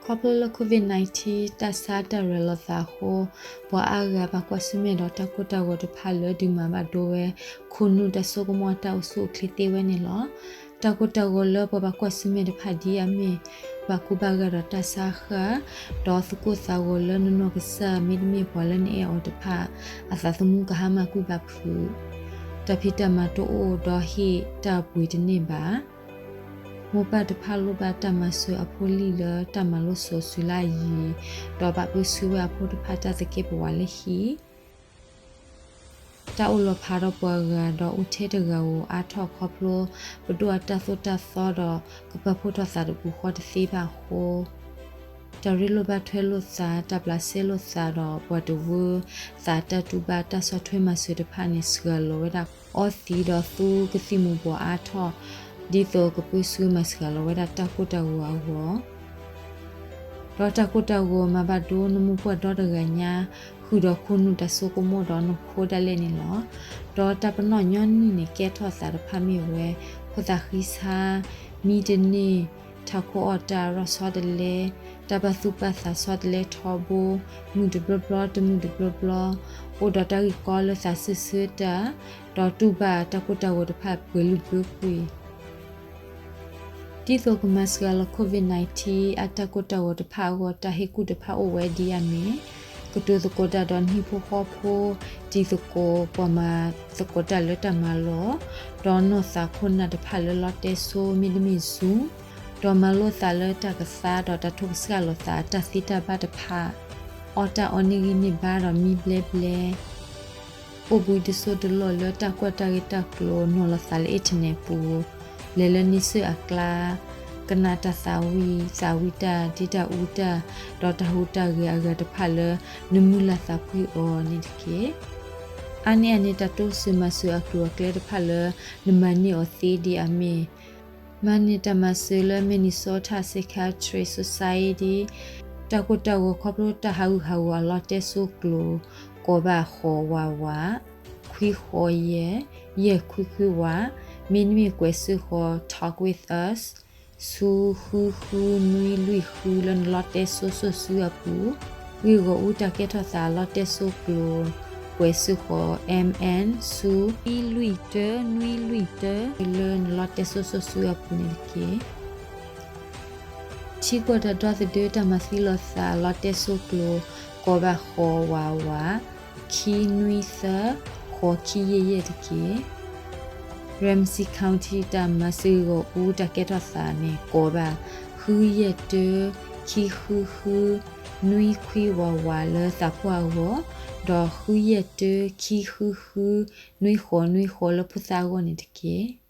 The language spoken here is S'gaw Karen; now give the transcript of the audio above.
ခီဖျိလၢ COVID nineteen တၢ်ဆါတၢ်ရဲၣ်လီၤသးအဃိ, ပှၤအါဂၤဘၣ်ကွၢ်ဆၢၣ်မဲာ်ဒီးတၢ်ကိၢ်တၢ်ဂီၤတဖၣ်လၢဒုးမၤဘၣ်ဒိဝဲ ခိၣ်နူာ်တၢ်ဆိကမိၣ်အတၢ်အိၣ်ဆူၣ်အိၣ်ချ့သ့ဝဲန့ၣ်လီၤ. တၢ်ကိၢ်တၢ်ဂီၤလၢပှၤဘၣ်ကွၢ်ဆၢၣ်မဲာ်တဖၣ်ဒ်အမ့ၢ် ဘၣ်ကူဘၣ်ဂာ်ဒီးတၢ်ဆါဃၢ်, ဒီးသကိးသးဂီၤလၢနနီၢ်ကစၢ် မ့တမ့ၢ်ပှၤလၢနအဲၣ်အီၤတဖၣ် အသးသမူကဟါမၢ်ကွံာ်ဘၣ်ဖုး, တၢ်ဖံးတၢ်မၤတအိၣ်ဒီးဟ့ၣ်တၢ်ပှ့ၤတန့ၢ်ဘၣ်. မိၢ်ပၢ်တဖၣ်လိၣ်ဘၣ်တၢ်မၤစၢၤအဖိလံၢ်လၢတၢ်မၤလိစိၤစုလၢအယံၤ, ဒီးဘၣ်ပၢဆှၢဝဲအဖိတဖၣ်တၢ်သကဲးပဝးလၢဟံၣ်. တၢ်အိၣ်လီၤဖးဒီးပှၤဂၤဒီးအိၣ်ထဲတဂၤဧိၤအါထီၣ်ခီဖျိ ပဒိၣ်အတၢ်သိၣ်တၢ်သီဒီးကပာ်ဖှိၣ်ထီၣ်သးတပူၤဃီတသ့ဘၣ်အဃိ, တၢ်ရ့လိာ်ဘၣ်ထွဲလိာ်သး, တၢ်ဘျးစဲလိာ်သးဒီးပှၤတဝၢ သးတၢ်တူၢ်ဘၣ်တၢ်ဆီၣ်ထွဲမၤစၢၤတဖၣ်န့ၣ် စှၤလီၤဝဲဒၣ်အီသံးဒီးသူကသံၣ်မူၤဘှီးအါထီၣ်, ဒ်သိးကပၢဆှၢမၤစှၤလီၤဝဲဒၣ်တၢ်ကိၢ်တၢ်ဂီၤအဂီၢ် ဒီးတၢ်ကိၢ်တၢ်ဂီၤမၤဘၣ်ဒိနမိၢ်ပှၢ်ဒီတဂၤညါ ဃုာ်ဒီးခိၣ်နူာ်တၢ်ဆိကမိၣ်ဒီးနခိၣ်ဒၣ်လဲာ်န့ၣ်လီၤ. ဒီးတၢ်ပနီၣ်ညီနုၢ်န့ၣ် ကဲထီၣ်သးတဖၣ်မ့ၢ်ဝဲ ဖိသၣ်ဃံဆါ, မံတန့ၢ်, ထးခိၣ်အီၣ်တၢ်ရီၣ်ဆီတလဲ, တၢ်ပာ်သူၣ်ပာ်သးဆီတလဲထီဘိ, မုာ်တဘျီဘျီ တမုာ်တဘျီဘျီ, အိၣ်ဒီးတၢ်ဂ့ၢ်ကီလၢသးစၢၢ်ဆၢတၢ်, ဒီးတူၢ်ဘၣ်တၢ်ကိၢ်တၢ်ဂီၤတဖၣ်ပှဲၤလုာ်ဘၢကွံာ် ဒ်သိးကမၤစှၤလီၤ COVID nineteen အတၢ်ကိၢ်တၢ်ဂီၤတဖၣ်အဂီၢ် တၢ်ဟ့ၣ်ကူၣ်တဖၣ်အိၣ်ဝဲဒ်အမ့ၢ် ကတိၤသကိးတၢ်ဒီးနဟံၣ်ဖိဃီဖိ, တံၤသကိး, ပှၤမၤသကိးတၢ်လၢတၢ်မၤလီၢ်, ဒီးနီၢ်သးခိၣ်နၢ်တဖၣ်လၢလီတဲစိ မ့တမ့ၢ် Zoom, ဒီးမၤလိသးလၢတၢ်ကသါဒီးတၢ်ထိၣ်ကစၢ်လိာ်သးတၢ်သ့တၢ်ဘၣ်တဖၣ်, အီၣ်တၢ်အီန့ၢ်ဂံၢ်န့ၢ်ဘါဒီးမံဘျဲဘျဲ အိၣ်ဘှံးတစိၢ်တလီၢ်လၢတၢ်ကွၢ်တၢ်ဂ့ၢ်တၢ်ကျိၤ နီၤလီၤသးလၢ internet ပူၤ, လဲၤလၢန့ဆၢၣ်အကျါ, ကနၣ်တၢ်သးဝံၣ်, သးဝံၣ်တၢ်ဒ့တၢ်အူတၢ်, ဒီးတၢ်ဟူးတၢ်ဂဲၤအဂၤတဖၣ်လၢ နမုၢ်လၢ်သးဖှံအီၤန့ၣ်တက့ၢ်. အါန့ၢ်အန့ၣ် တၢ်တိစၢၤမၤစၢၤအကျိၤအကျဲတဖၣ်လၢ နမၤန့ၢ်အီၤသ့ဒ်အမ့ၢ် မၤန့ၢ်တၢ်မၤစၢၤလၢ Minnesota Psychiatric Society တၢ်ကိၢ်တၢ်ဂီၤခီဖျိတၢ်ဟးဂူာ်ဟးဂီၤအလီတဲစိကျိၤ ကိးဘၣ်ဃိးဝးဝး, ခွံဃိးယဲၢ်, ယဲၢ်ခွံခွံဝး, မ့တမ့ၢ်ကွဲးစ့ၢ်ဃီ Talk with us ဆူဃုဃုနွံလွံၢ်ဃု လၢနလီတဲစိစိစုအပူၤ, ဂ့ၢ်ဂီၤအူတၢ်ကဲထီၣ်သးအလီတဲစိကျိၤ ကွဲးစ့ၢ်ဃီ M N ဆူ နွံလွံၢ်တၢ နွံလွံၢ်တၢ လၢနလီတဲစိစိစုအပူၤန့ၣ်တက့ၢ်. ထံကီၢ်တၢ်ဒီသဒၢတၢ်မၤသံလိာ်သးအလီတဲစိကျိၤ ကိးဘၣ်ဃိးဝးဝး, ခံနွံသၢ, ဃိးခံယဲၢ်ယဲၢ်တက့ၢ်. Ramsey County တၢ်မၤစၢၤဂ့ၢ်ဂီၤအူတၢ်ကဲထီၣ်သးန့ၣ် ကိးဘၣ် ဃုယဲၢ်တၢ, ခံဃုဃု, နွံခွံဝးဝးလၢသးပှၢ်အဂီၢ်, ဒီးဃုယဲၢ်တၢ, ခံဃုဃု, နွံဃိးနွံဃိးလၢဖိသၣ်အဂီၢ်န့ၣ်တက့ၢ်.